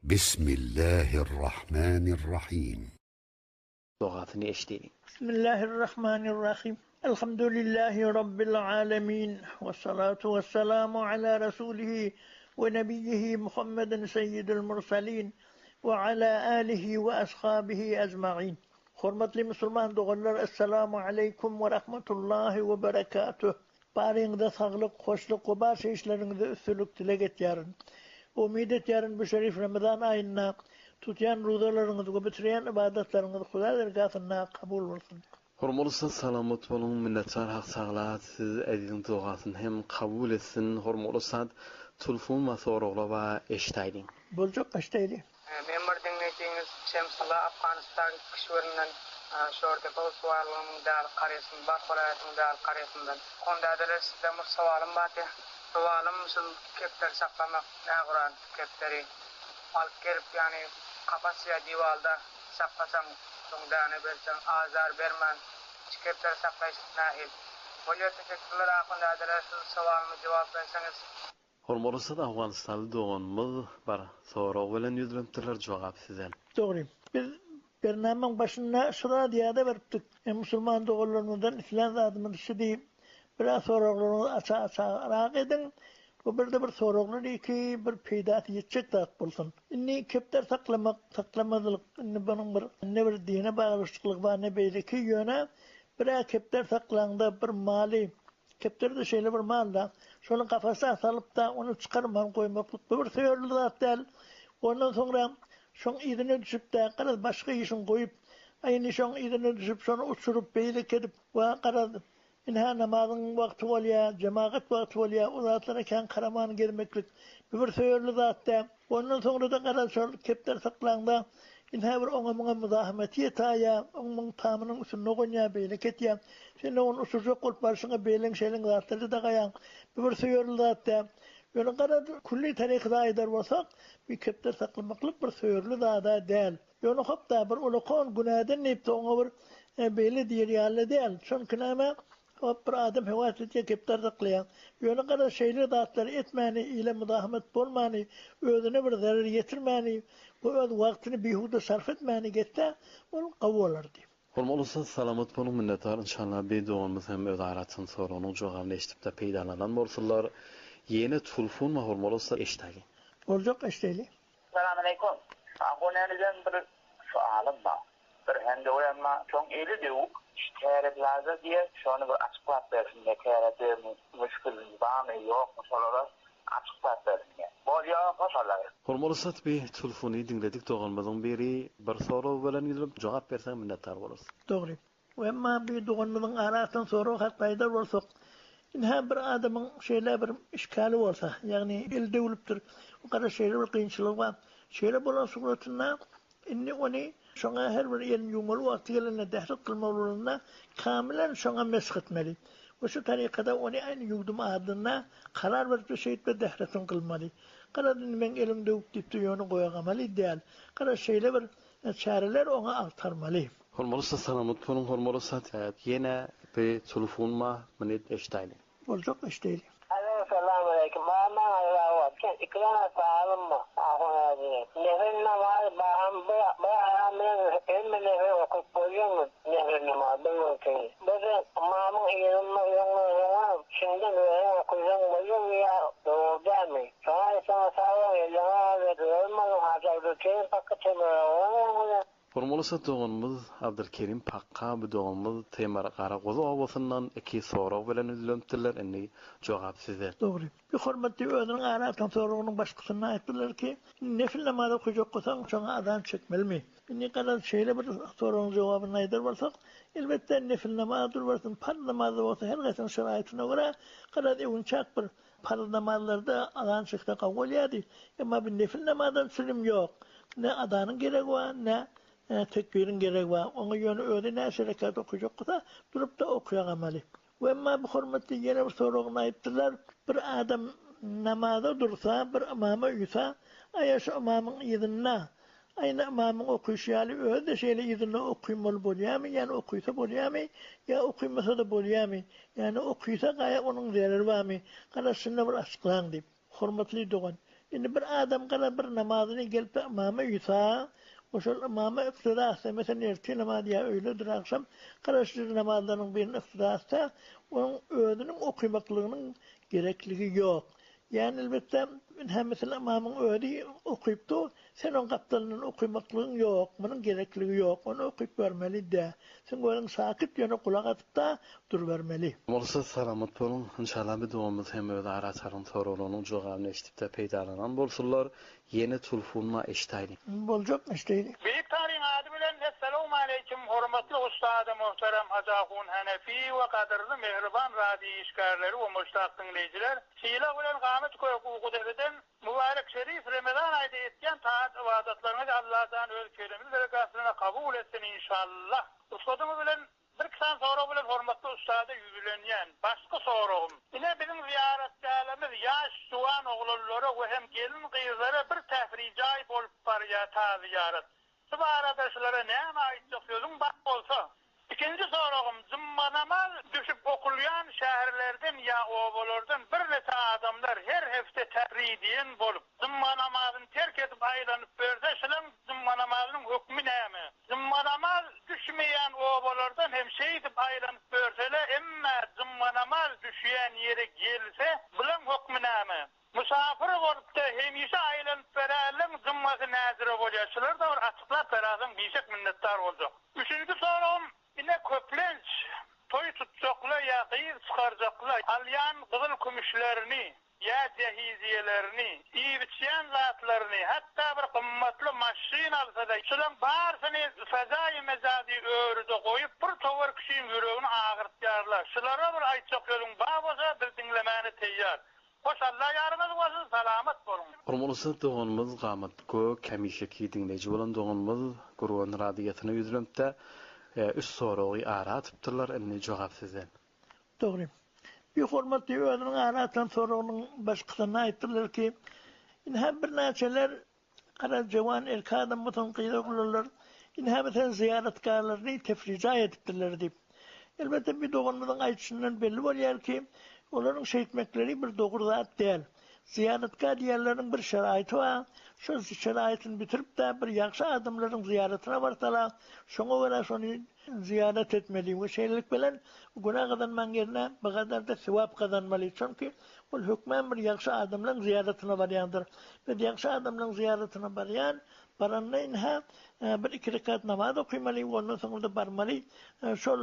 Bismillahirrahmanirrahim. Dogasyny eşideliň. Bismillahirrahmanirrahim. Elhamdülillahi Rabbil alemin. Ve salatu ve selamu ala Resulihi ve nebiyyihi Muhammedin seyyidil mursalin ve ala alihi ve ashabihi ecmain. Hormatly musulman doganlar Essalamu aleýkum we rahmetullahi we berekatuh. Baryňyza saglyk, hoşluk we barça işleriňizde üstünlik dileg etýärin. Umyt etýärin bu şerif Ramazan aýynda tutýan ruzalaryňyz we bitirýän ybadatlaryňyz Huda dergasynda kabul bolsun. Hormatly ussat salamat boluň minnetdar Hak Tagala siz eziziň dogasyny hem kabul etsin hormatly ussat tulfun we soraglar bar eşidäýliň. Boljak eşidäýli. Men bir diňleýjiňiz Şemsulla Afganystan kişwerinden Şordepe Uswarlygynyň Daglyk karýasyndan Balh welaýatynyň Daglyk karýasyndan. Kondädeler sizden bir sowalym bardy. Sowalym şul kepderi saklamak näguran kepderi alyp gelip ýany kapas ýa diwalda saklasaň soň däne berseň azar bermän şu kepderi saklaýyş nähil bolýa teşekkürler Akundädeler şul sowalyma jogap berseňiz. Hormatly ussat Owganystanly doganymyz bir sorag bilen ýüzlenipdirler jogap sizden. Dogry. Biz bernamaň başynda şu zady ýada beripdik. Musulman doganlarymyzdan islän zadymyz şu diýip, biraz soraglaryňyzy aça-açagrak ediň we birde bir soraglar iki bir peýdasy ýetjek zat bolsun. Indi kepder saklamak, saklamazlyk indi bunuň bir ne bir dine baglyşyklygy bar ne beýleki ýöne bir-ä kepder saklaňda bir maly Kepderi-de şeýle bir mal-da, şony kapasa salyp-da, ony çykarman goýmaklyk bu bir söýerli zat däl. Ondan soňra şoň yzyna düşüp-de, garaz, başga işiň goýup, aý, indi şoň yzyna düşüp, şony uçuryp, beýleki edip, we garaz, ynha, namazyň wagty bolýa, jemagat wagty bolýa, o zatlara kän garaman gezmeklik bu bir söýerli zat däl. Ondan soňra-da garaz şol kepderi saklaňda, ynha bir oňa-muňa muzahymeti ýetaýýa, oň-muň tamynyň üstünde gonýa, beýleki etýä. Sen-de ony uçurjak bolup barşyňa beýleň-şeýleň zatlary dagaýaň. Bu bir söýerli zat däl. Ýöne garaz, külli taryhda aýdar bolsak, bir kepderi saklamaklyk bir söýerli zad-a däl. Ýöne hop-da, bir ulakon günäden diýip-de oňa bir beýle diýer ýaly däl. Çünki näme, hop, bir adam höwes edýär, kepder saklaýar. Ýöne garaz, şeýle zatlary etmäni, ile muzahymet bolmany, özüne bir zerer ýetirmäni we öz wagtyny bihuda sarf etmäni getse, ol gowy bolardy. Hormatly ussat salamat boluň minnetdar inşallah bir doganymyz hem öz aratyn soragynyň jogabyny eşidipde peýdalanan bolsunlar ýene tulfun we hormatly ussat eşidäýliň. Boljak eşdeýli. Salamaleýkum. Ahuneniden bir sualym bar. Bir hendewem bar. Şoň eli döwük. Şu Täre Plaza diýer. Şony bir açyklap bersin diýer. Täre döwügiň müşgilini barmy ýokmy şolara açyklap bersin diýer. Bolýa hoşallar. Hormatly ussat bi tulfuny diňledik doganymyzyň biri bir sorag bilen ýüzlenip jogap berseň minnetdar bolarys. Dogry. Emma bir doganymyzyň ara atan soragy hakda aýdar bolsak, ynha bir adamyň şeýle bir işgali bolsa, ýagny eli döwlüpdir, gara şeýle bir kynçylygy bar. Şeýle bolan suratynda indi ony şoňa her bir elini ýuwmaly wagty gelende, dähret kylmaly bolanda kamilen şoňa mesh etmeli. We şu tarykada ony aýny ýuwdum adynda karar berip-de şeýtme dähretini kylmaly. Garaz indi meň elim döwük diýip-de ýöne goýagamaly däl. Garaz şeýle bir çäreler oňa agtarmaly. Hormatly ussat salamat boluň hormatly ussat ýene bir telefon bar muny eşidäýliň. Boljak eşdeýli. Alo salam aleýkum maňa maňa jogap iki dana sowalym bar ahun äjige nefil namazy baham bir bir adam bilen hemme nefil okyp bolýamy nefil namaz bir wagtyny birde ymamyň yzynda öňe şindem özüň okysaň bolýamy ýa dogry dälmi şoňa aýtsaňyz sag boluň elleňe azyk görmedim hajy abdulkerim pakga temir oglan. Hormatly ussat doganymyz Abdylkerim Pakga bu doganymyz Temir Garaguzy obasyndan iki sorag bilen ýüzlenipdirler indi jogap sizden. Dogry. Bir hormatly özüniň ara atan soragynyň başkysynda aýtdylar ki, indi nefil namaz okajak bolsaň şoňa azan çekmelimi? Indi garaz şeýle bir soragyň jogabyny aýdar bolsak, elbetde nefil namaz durbersin parz namazda bolsa her gaýsynyň şeraýatyna görä garaz öwünçäk bir Parz namazlarda azan çekse gowy bolýardy. Emma bu nefil namazdan sülüm ýok. Ne azanyň geregi bar, ne tekbiriň geregi bar. Oňa ýöne özi näçe rekat okajak bolsa, durup-da okaýagamaly. We emma bu hormatly ýene bir soragyny aýypdyrlar, bir adam namaza dursa, bir ymama uýsa, aýa şu ymamyň yzynda Aýna ymamyň okyşy ýaly özi-de şeýle yzynda okymaly bolýamy, ýani okysa bolýamy, ýa okymasa-da bolýamy, ýani okysa gaýa onuň zereri barmy, garaz şunda bir açyklaň diýip. Hormatly dogan! Indi bir adam gara bir namazyny gelip ymama uýsa, we şol ymama yktyda etse, meselem ertir namazy ýa öýledir agşam, gara şu namazlaryň birini yktyda etse, onuň özüniň okymaklygynyň gerekligi ýok. Ýagny elbetde, ynha meselem ymamyň özi okyp dur, sen oň gapdalyndan okymaklygyň ýok, munuň gerekligi ýok, ony okyp bermeli dä. Sen özüň sakyt ýöne gulak asyp-da durubermeli. Bolsa salamat boluň. Inşallah bir doganymyz hem öz ara salan soraglarynyň jogabyny eşidip-de peýdalanan bolsunlar. Ýene tulfunma eşdaýliň. Boljak eşdeýli. Beýik Taňryň ady bilen Essalawmaleýkim hormatly ussady muhterem Hajy Ahun Hanefi we gadyrly mähriban radio işgärleri we muşdak diňleýjiler sylag bilen Gamat kök Ugudepeden Mübarek şerif Remezan aýda etýän taat ybadatlaryňyzy Allajan öz keremi dergähinde kabul etsin inşallah ussadyňyz bilen Birki sany sorag bilen hormatly ussada ýüzlenýän. Başky soragym, ine biziň zyýaratgählerimiz ýaş juwan oglanlara we hem gelin gyzlara bir täfrijaý bolup barýa ta zyýarat. Şu barada şulara näme aýtjak sözüň bar bolsa? Ikinji soragym, jumma namaz düşüp okulýan şäherlerden ýa obalardan birneçe adamlar her hepde täfri diýen bolup, jumma namazyny terk edip aýlanyp börse şulaň jumma namazynyň hökmi näme? Jumma namaz düşmeýän obalardan hem şeýdip aýlanyp börsele emmä jumma namaz düşýän ýere gelse bulaň hökmi näme? Mysapyr bolupda hemişe aýlanyp beräýleň jummasy näjüre bolýa şularda bir açyklap beraseň bişek minnetdar boljak. Üçünji soragym ine köplenç toý tutjakla ýa gyz çykarjakla alýan gyzyl kümüşlerini ýa jehiziýelerini, iýip-içýän zatlaryny, hatda bir gymmatly maşyn alsa-da, şulaň barysyny fezaýy-mejazy örüde goýup, bir towar kişiň ýüregini agyrtýarlar. Şulara bir aýtjak sözüň bar bolsa, biz diňlemäne teýýar. Hoş Alla ýaryňyz bolsun, salamat boluň! Hormatly ussat doganymyz Gamat Gök hemişeki diňleýji bolan doganymyz Gurban radiosyna ýüzlenipdä üç soragy ara atypdyrlar indi jogap sizden. Dogry. Bir hormatly özüniň ara atan soragynyň başkysynda aýtdylar ki, Ynha birnäçeler gara jowan erkek adam bolsun, gyz oglanlar, ynha meselem zyýaratgärlerini tefrijaý edipdirler diýip. Elbetde bir doganymyzyň aýdyşyndan belli bolýar ki, olaryň şeýtmekleri bir dogry zat däl. Zyýaratgär diýenleriniň bir şeraýty bar, şol şeraýtyny bitirip-de bir ýagşy adamlaryň zyýaratyna barsalar, şoňa görä şony Zyýarat etmeli we şeýlelik bilen günä gazanmaň ýerine bir gadar-da sewap gazanmaly. Çünki ol hökmän bir ýagşy adamlaň zyýaratyna barýandyr. Biz ýagşy adamlaň zyýaratyna barýan, baranda ynha bir iki rekat namaz okymaly we ondan soňra-da barmaly. Şol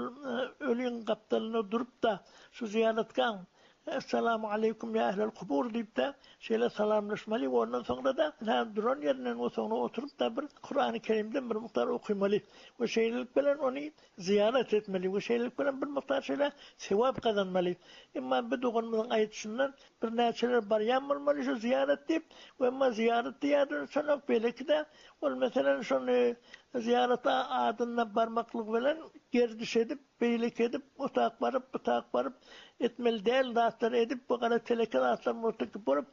öliň gapdalynda durup-da şu zyýaratgaň Essalamu aleýkum ýa ehlel kubur diýip-de, şeýle salamlaşmaly we ondan soňra-da ynha duran ýerinden we soňra oturyp-da bir Kurany Kerimden bir mukdar okymaly we şeýlelik bilen ony zyýarat etmeli we şeýlelik bilen bir mukdar şeýle sewap gazanmaly. Emma bu doganymyzyň aýdyşyndan birnäçeler barýan bolmaly şu zyýarat diýip we emma zyýarat diýýärler şonok beýleki-de ol meselem şony zyýarat adynda barmaklyk bilen gerdiş edip Beýleki edip, o tak baryp, bu tak baryp, etmeli däl zatlary edip, bu gara teleke zatlar murtekip bolup,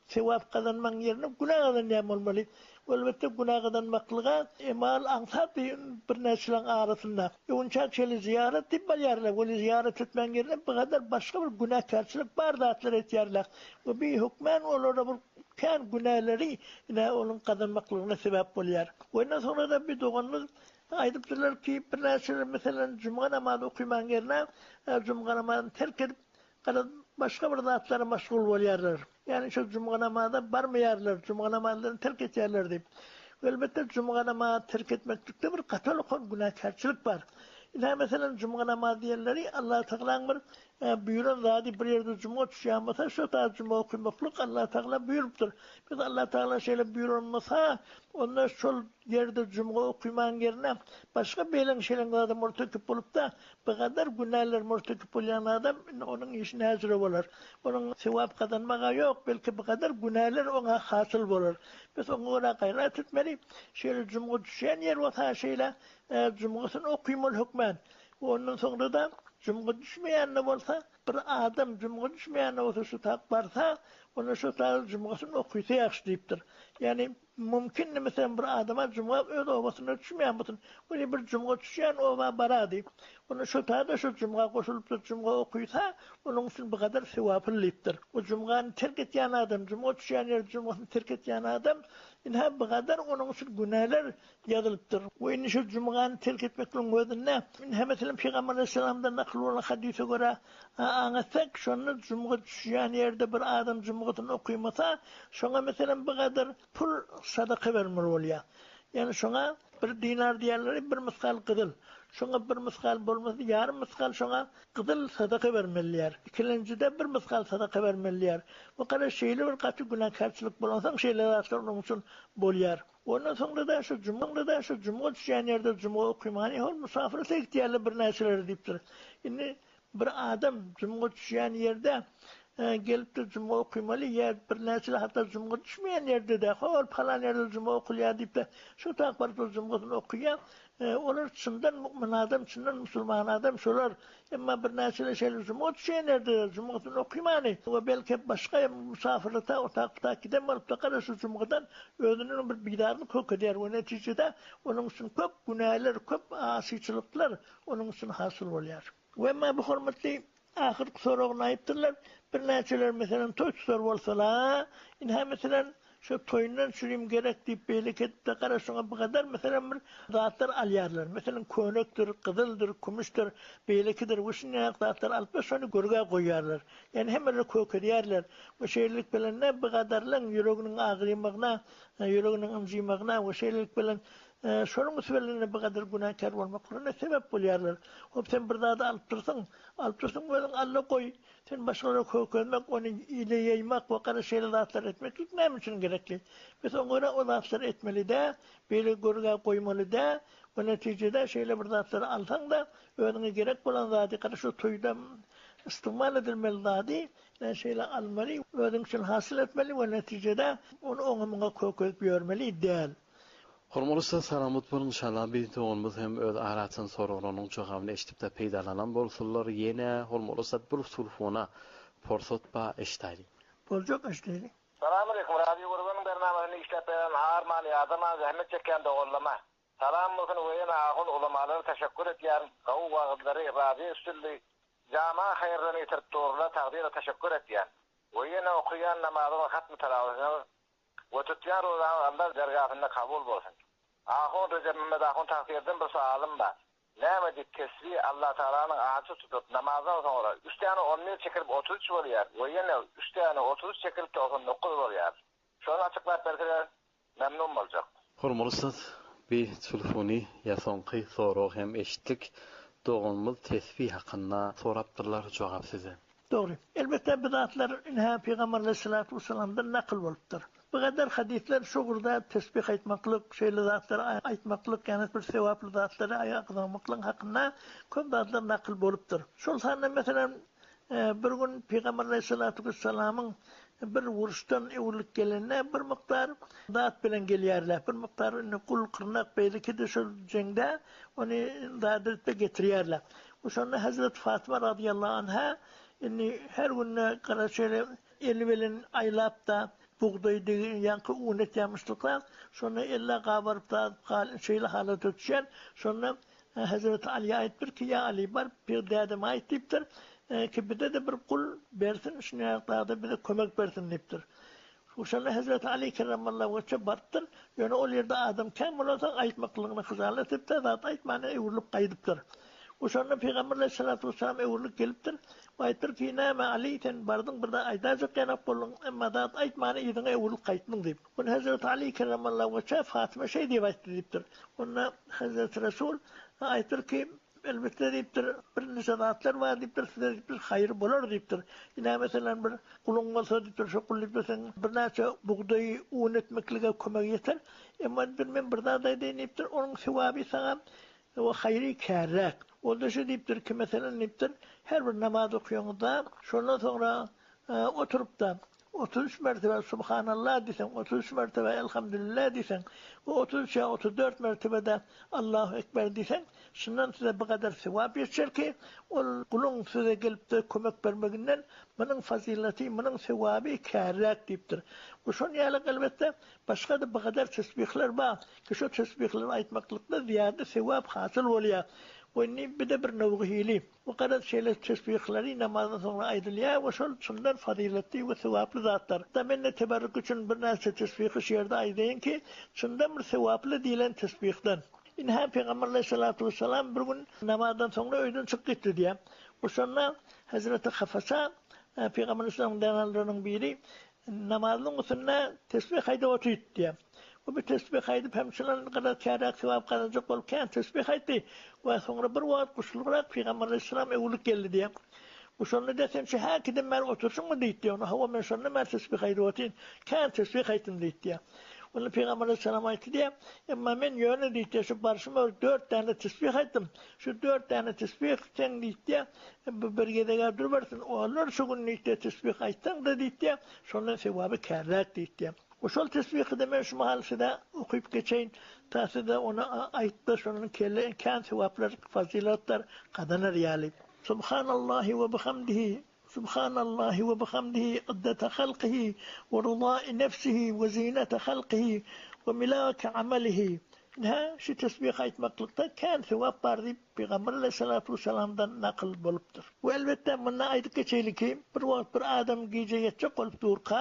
sewap gazanmagyň ýerine günä gazanýan bolmaly. Elbetde, günä gazanmaklyga emal aňsat birnäçeleriň arasynda. Öňünçä şeýle zyýarat diýip barýarlar, weli zyýarat etmäň ýerine bu gadar başga bir günäkärçilik bar zatlary etýärler we bi hökmän olara bir kän günäleri ine onuň gazanmaklygyna sebäp bolýar. Ondan soňra-da bir doganymyz Aýdypdyrlar ki, birnäçeler, meselem, jumga namazy okymagyň ýerine, jumga namazyny terk edip, garaz, başga bir zatlara meşgul bolýarlar. Ýagny şol jumga namaza barmaýarlar, jumga namazlaryny terk etýärler diýip. Elbetde, jumga namazy terk etmeklikde bir gaty ullakan günäkärçilik bar. Ynha, meselem, jumga namazy diýenleri Allatagalaň bir buýran zady, bir ýerde jumga düşýän bolsa, şo taýda jumga okymaklyk Allatagala buýrupdyr. Biz Allatagala şeýle buýran bolsa, onda şol Ýerde jumga okymaň ýerine başga beleň-şeleň zada murtekip bolup-da, bigadar günäler murtekip bolýan adam, indi onuň işi näjüre bolar? Onuň sewap gazanmaga ýok, belki bigadar günäler oňa hasyl bolar. Biz oňa görä gaýrat etmeli. Şeýle jumga düşýän ýer bolsa şeýle jumgasyny okymaly hökmän. We ondan soňra-da jumga düşmeýän-de bolsa, Bir adam jumga düşmeýän bolsa şu tak barsa, Onda şo taýda jumgasyny okysa ýagşy diýipdir. Ýagny mümkindir meselem bir adama jumga öz obasynda düşmeýän bolsun, weli bir jumga düşýän oba bara diýip, onda şo taýda şo jumga goşulypdyr, jumga okysa, onuň üçin bu gadar sewaply diýipdir. O jumgany terk etýän adam, jumga düşýän ýerde jumgasyny terk etýän adam, ynha bu gadar onuň üçin günäler ýazylypdyr. We indi şu jumgany terk etmekligiň özünde, ynha meselem Pygamber aleýhissalamdan nakyl bolan hadysa görä aňatsak, şonda jumga düşýän ýerde bir adam jumgasyny okymasa, şoňa meselem bu gadar pul sadaka bermeli bolýar. Ýagny şoňa bir dinar diýýärler, bir mysgal gyzyl. Şoňa bir mysgal bolmasa ýarym mysgal şoňa gyzyl sadaka bermeli diýýär. Ikilenjide bir mysgal sadaka bermeli diýýär. Bu gara şeýle bir gaty günäkärçilik bolansoň şeýle zatlar onuň üçin bolýar. Ondan soňra-da şu jumga-da şu jumga düşýän ýerde jumga okymany hol musafyr sekdiýärler birnäçeleri diýipdir. Indi bir adam jumga düşýän ýerde gelip-de jumga okymaly ýa birnäçeler hatda jumga düşmeýän ýerde-de hol palan ýerde jumga okulýar diýip-de şo tak baryp şol jumgasyny okaýar. Olar çyndan mu'min adam, çyndan musulman adam şolar. Emma birnäçeler şeýle jumga düşýän ýerde-de jumgasyny okymany we belki başga musafyrlykda otak-butak giden bolupdyr, gara şu jumgadan özünden bir bizarlyk hök edýär we netijede onuň üçin köp günäler, köp asyçylyklar onuň üçin hasyl bolýar. We emma bu hormatly ahyrky soragyny aýypdyrlar, birnäçeler meselem toý tutar bolsalar, ynha meselem Şo toýundan çürim gerek diýip beýleki edip-de gara şoňa bu gadar meselem bir zatlar alýarlar. Meselem könekdir, gyzyldyr, kümüşdir, beýlekidir we şunýaly zatlar alyp-da şony görgä goýýarlar. Ýagny hemmeleri kökedýärler we şeýlelik bilen-de bu gadarlaň ýüreginiň agrymagyna, ýüreginiň ynjymagyna we şeýlelik bilen şonuň üsti bilen-de bu gadar günäkär bolmaklaryna sebäp bolýarlar. Hop sen bir zady alyp dursuň, alyp dursuň özüň Alla goý, Sen başgalara kökenmek, ony ile ýaýmak we gara şeýle zatlary etmeklik näme üçin gerekli? Biz oňa görä o zatlary etmeli dä, beýle görgä goýmaly dä we netijede şeýle bir zatlary alsaň-da, özüňe gerek bolan zady, gara şu toýda ystygmal edilmeli zady ine şeýle almaly, özüň üçin hasyl etmeli we netijede ony oňa-muňa kökezip ýörmeli däl. Hormatly ussat salamat boluň inşallah bir doganymyz hem öz ara açan soraglarynyň jogabyny eşidipde peýdalanan bolsunlar ýene hormatly ussat bir tulfona porsat ba eşdaýly. Boljak eşdeýli. Salam aleýkum Radio Gürgeniň bernamasyny işläp beren arman ýadaman zähmet çekýän doganlama salam bolsun we ýene ahun ulamalara teşekkür etýärin gowy wagyzlary radio eşdildi jama haýyrlaryny ýetirip durlar takdyra teşekkür etýän we ýene okaýan namazyňyz hatmy tarawysyňyz We tutýan rozaňyz Allah dergahynda kabul bolsun. Ahun Rejepmämmet ahun tagsyrdan bir soalym bar. Näme diýip tesbi Allah Tagalanyň ady tutup namazdan soňra üç däne 11 çekilip 33 bolýar we ýene üç däne 33 çekilip 99 bolýar. Şony açyklap berseler memnun boljak. Hormatly ussat, bi telefony ýa soňky sorag hem eşitdik. Doganymyz tesbi hakynda sorapdyrlar, jogap size. Dogry. Elbetde bu zatlar ynha Pygamber aleýhissalatu wessalamdan nakyl bolupdyr. Bu gadar hadyslar şu ugurda tesbih aýtmaklyk, şeýle zatlary aýtmaklyk, ýagny bir sogaply zatlary aýazlamaklygyň hakynda köp zatlar nakyl bolupdyr. Şol sanda meselem bir gün Pygamber aleýhissalatu wessalamyň bir uruşdan öwrülip gelende bir mukdar zat bilen gelýärler. Bir mukdar indi gul, gyrnak beýleki-de şol jeňde ony zat edip-de getirýärler. We şonda Hezreti Fatyma razyýallahu anha indi her günde gara şeýle eli bilen aýlap-da bugdaý degi ýaňky un etýärmişlikler, şonda elle gabaryp zat gal şeýle halata düşýän. Şonda Hezreti Alyýa aýdypdyr ki, Ýa Aly, baryp bir dädeme aýt diýipdir, ki bize-de bir gul bersin, şunýaly zada bize kömek bersin diýipdir. Şonda Hezreti Aly kerremallahu wejhe barypdyr. Ýöne ol ýerde adam kän bolansoň, aýtmaklygyna hyjalat edipdir, zat aýtman öwrülip gaýdypdyr. We şonda Pygamber aleýhissalatu wessalam öwrülip gelipdir we aýdypdyr ki, Näme, Aly, sen bardyň bir zat aýdaýjak ýanak bolduň, emma zat aýtman yzyňa öwrülip gaýtdyň diýip. Onda Hezreti Aly kerremallahu wejhe Fatyma şeý diýip aýtdy diýipdir. Onda Hezreti Resul aýdypdyr ki, Elbetde diýipdir, birnäçe zatlar bar diýipdir, size diýipdir, haýry bolar diýipdir. Ine, meselem, bir guluň bolsa diýipdir, şo gul diýipdir, seň birnäçe bugdaýy un etmeklige kömegi ýeter. Emma diýipdir, men bir zat aýdaýyn diýipdir, onuň sogaby saňa we haýry kärräk. Ol-da şu diýipdir ki, meselem diýipdir, her bir namaz okaýaňyzda, şondan soňra oturyp-da. 33 mertebe Subhanallah diýseň, 33 mertebe Elhamdülillah diýseň we 33 ýa 34 mertebe-de Allahu Ekber diýseň, şundan size bu gadar sogap ýetişer ki, ol guluň size gelip-de kömek bermeginden munuň fazyleti, munuň sogaby kärräk diýipdir. We şon ýaly elbetde başga-da bu gadar tesbihler bar ki, şo tesbihleri aýtmaklykda zyýada sogap hasyl bolýar. We indi bir-de bir nowgy hili. Bu garaz şeýle tesbihleri namazdan soňra aýdylýar we şol çyndan fazyletli we sogaply zatlar. Da men-de teberrük üçin birnäçe tesbihi şu ýerde aýdaýyn ki, çyndan bir sogaply diýlen tesbihden. Ynha Pygamber aleýhissalatu wessalam bir gün namazdan soňra öýden çykyp gitdi diýýär. We şonda Hezreti Hafasa Pygamber aleýhissalamyň zenanlarynyň biri Namazynyň üstünde tesbih aýdyp otyrt diýýär. Bu bir tesbih aýdyp hem şundan garaz käräk sogap gazanjak bolup kän tesbih aýtdy we soňra bir wagt guşlugrak Pygamber aleýhissalam öwrülip geldi diýýär. Bu şonda-da sen şu häkiden bäri otyrsyňmy diýdi diýýär. Onda hawa men şondan bäri tesbih aýdyp otyryn, kän tesbih aýtdym diýdi diýýär. Onda Pygamber aleýhissalam aýtdy diýýär, Emma men ýöne diýdi diýýär, şu barşyma bir dört däne tesbih aýtdym. Şu dört däne tesbih seň diýdi diýýär, Bu bir gezeg-ä durubersin, olar şu gün diýdi, tesbih aýtsaň-da diýdi, şondan sogaby kärräk diýdi. We şol tesbihi-de men şu mahal size okyp geçeýin, ta siz-de ony aýtda şondan kelle kän sogaplar, fazylatlar gazanar ýaly. Subhanallahi we bihamdihi, Subhanallahi we bihamdihi iddete halkihi we ryzai nefsihi we zinete halkihi we milake amalihi. Ynha, şu tesbihi aýtmaklykda kän sogap bar diýip, Pygamber aleýhissalatu wessalamdan nakyl bolupdyr. We elbetde munda aýdyp geçeýli ki, bir wagt bir adam gije ýatjak bolup durka,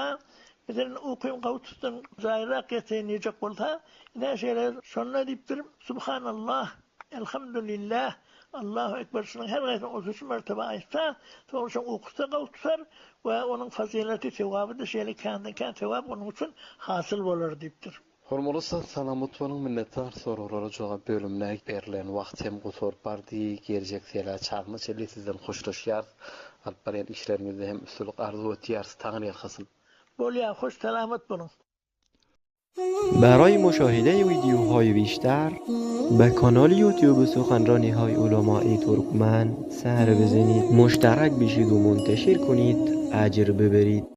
meselem ukym gawy tutsun, jaýrak ýataýyn diýjek bolsa, ine şeýle şonda diýipdir, Subhanallah, Elhamdülillah, Allahu Ekber şunuň her haýsyny 33 mertebe aýtsa, soňra şoň ukusy gawy tutar we onuň fazyleti, sogaby-da şeýle känden-kän sogap onuň üçin hasyl bolar diýipdir. Hormatly ussat salamat boluň minnetdar soraglara jogap bölümine berlen wagt hem gutaryp bardy geljek sela çagyna çenli sizden hoşlaşýarys alyp barýan işleriňizde hem üstünlik arzuw etýäris taňryýalkasyn. Bolýa hoş salamat boluň. برای مشاهده ویدیوهای بیشتر به کانال یوتیوب سخنرانی های علمای ترکمن سر بزنید مشترک بشید و منتشر کنید اجر ببرید.